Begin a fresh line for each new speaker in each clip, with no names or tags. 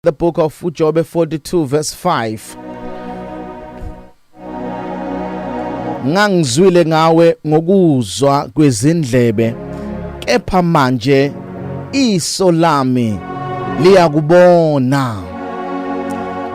The book of uJobe 42 verse 5. Ngangizwile ngawe ngokuzwa kwezindlebe, kepha manje iso lami liyakubona.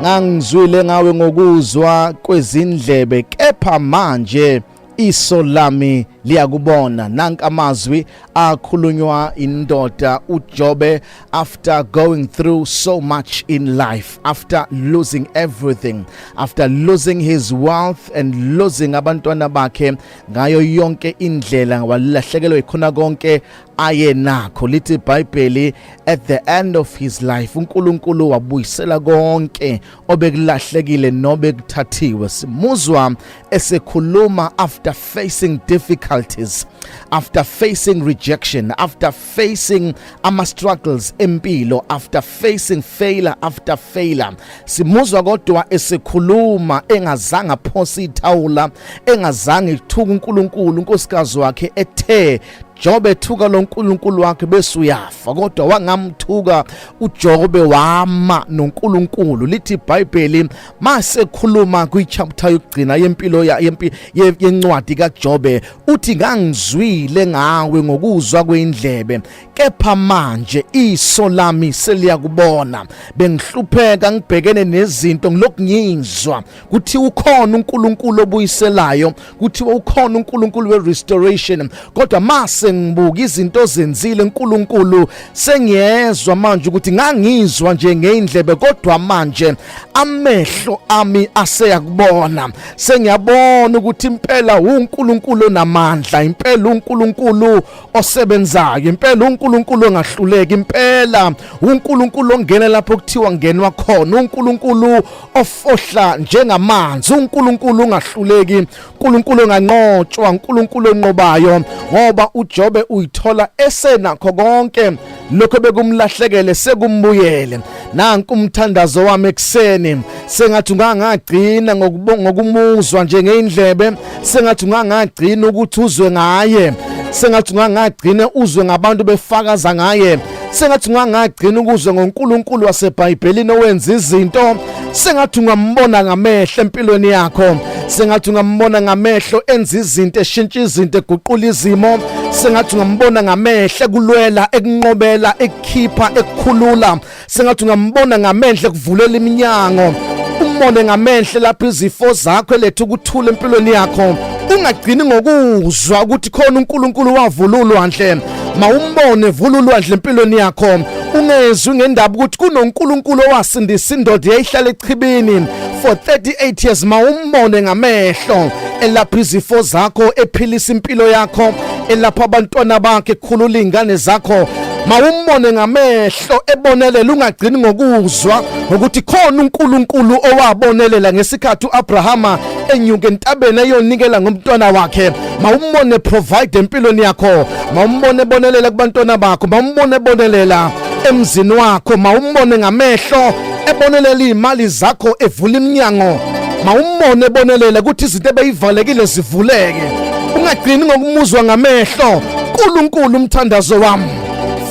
Ngangizwile ngawe ngokuzwa kwezindlebe, kepha manje iso lami liyakubona. Nanka amazwi akhulunywa indoda uJobe after going through so much in life, after losing everything, after losing his wealth and losing abantwana bakhe ngayo yonke indlela, walahlekelwa ikhona konke ayenakho. Lithi iBhayibheli, at the end of his life uNkulunkulu wabuyisela konke obekulahlekile nobekuthathiwe. Simuzwa esekhuluma after facing difficulties, after facing rejection, after facing ama struggles empilo, after facing failure after failure. Simuzwa kodwa esekhuluma engazange aphose ithawula, engazange ethuka uNkulunkulu. Unkosikazi wakhe ethe, "Jobe, thuka lo nkulunkulu wakhe bese uyafa," kodwa wangamthuka uJobe, wama noNkulunkulu. Lithi iBhayibheli masekhuluma kwichapter yokugcina yempilo yencwadi kaJobe, uthi, "Ngangizwile ngawe ngokuzwa kwendlebe, kepha manje iso lami seliyakubona." Bengihlupheka, ngibhekene nezinto, ngilokhu ngizwa kuthi ukhona uNkulunkulu obuyiselayo, kuthiwa ukhona uNkulunkulu we-restoration, kodwa mase ngibuka izinto ozenzile uNkulunkulu, sengiyezwa manje ukuthi ngangizwa nje ngeindlebe, kodwa manje amehlo ami aseyakubona. Sengiyabona ukuthi impela uNkulunkulu onamandla, impela uNkulunkulu osebenzayo, impela uNkulunkulu ongahluleki, impela uNkulunkulu ongena lapho kuthiwa ngenwa khona, uNkulunkulu ofohla njengamanzi, uNkulunkulu ongahluleki, uNkulunkulu onganqotshwa, uNkulunkulu onqobayo. Ngoba uJobe uyithola esenakho konke lokho bekumlahlekele sekumbuyele. Nanku umthandazo wami ekuseni: sengathi ungangagcina ngokumuzwa nje ngeindlebe, sengathi ungangagcina ukuthi uzwe ngaye, sengathi ungangagcina uzwe ngabantu befakaza ngaye, sengathi ungangagcina ukuzwe ngoNkulunkulu waseBhayibhelini owenza izinto, sengathi ungambona ngamehlo empilweni yakho, sengathi ungambona ngamehlo enza izinto, eshintsha izinto, eguqula izimo, sengathi ungambona ngamehlo ekulwela, ekunqobela, ekukhipha, ekukhulula, sengathi ungambona ngamehlo ekuvulela iminyango, umbone ngamehlo lapho izifo zakho, eletha ukuthula empilweni yakho. Ungagcini ngokuzwa ukuthi khona uNkulunkulu wavula ulwandle, mawumbone vula ulwandle empilweni yakho. Ungezwi ngendaba ukuthi kunoNkulunkulu owasindisa indoda yayihlala echibini for 38 years, mawumbone ngamehlo elapha izifo zakho, ephilisa impilo yakho, elapha abantwana bakhe, ekhulula izingane zakho. Mawumbone ngamehlo ebonelela. Ungagcini ngokuzwa ngokuthi khona uNkulunkulu owabonelela ngesikhathi uAbrahama enyuka entabeni eyonikela ngomntwana wakhe. Mawumbone provide empilweni yakho, mawumbone ebonelela kubantwana bakho, mawumbone ebonelela emzini wakho, mawumbone ngamehlo ebonelela izimali zakho, evula iminyango, mawumbone ebonelela ukuthi izinto ebeyivalekile zivuleke. Ungagcini ngokumuzwa ngamehlo uNkulunkulu. Umthandazo wami,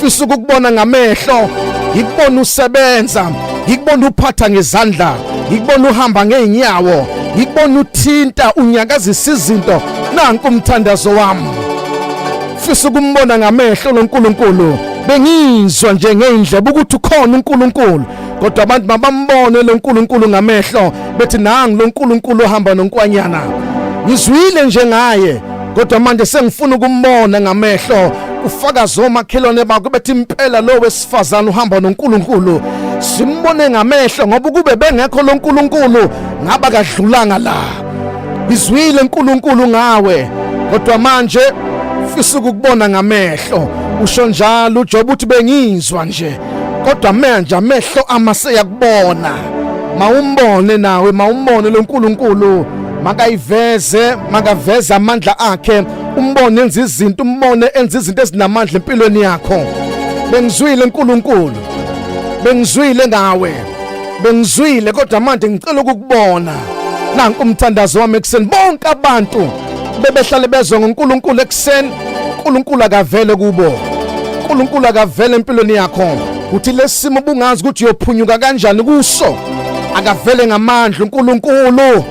fisa ukukubona ngamehlo, ngikubona usebenza, ngikubona uphatha ngezandla, ngikubona uhamba ngeenyawo, ngikubona uthinta, unyakazisa izinto. Nanku umthandazo wami, fisa ukumbona ngamehlo loNkulunkulu. Bengizwa nje ngeindlebe ukuthi ukhona uNkulunkulu, kodwa abantu mabambone lo nkulunkulu ngamehlo, bethi, "Nangu lo nkulunkulu ohamba nonkwanyana. Ngizwile nje ngaye, kodwa manje sengifuna ukumbona ngamehlo." Ufakazi omakhelwane bakho, bethi, "Impela lo wesifazane uhamba noNkulunkulu." Simbone ngamehlo, ngoba kube bengekho lo nkulunkulu ngaba kadlulanga la. Ngizwile uNkulunkulu ngawe, kodwa manje fisa ukukubona ngamehlo. Usho njalo uJob uthi, "Bengizwa nje, kodwa manje amehlo amaseyakubona." Mawumbone nawe, mawumbone lo nkulunkulu, makayiveze, makaveze amandla akhe, umbone enza izinto, umbone enza izinto ezinamandla empilweni yakho. Bengizwile uNkulunkulu, bengizwile ngawe, bengizwile, kodwa manje ngicela ukukubona. Nanku umthandazo wami ekuseni: bonke abantu bebehlale bezwe ngoNkulunkulu ekuseni, uNkulunkulu akavele kubo, uNkulunkulu akavele empilweni yakho. Uthi lesimo bungazi ukuthi uyophunyuka kanjani kuso, akavele ngamandla uNkulunkulu.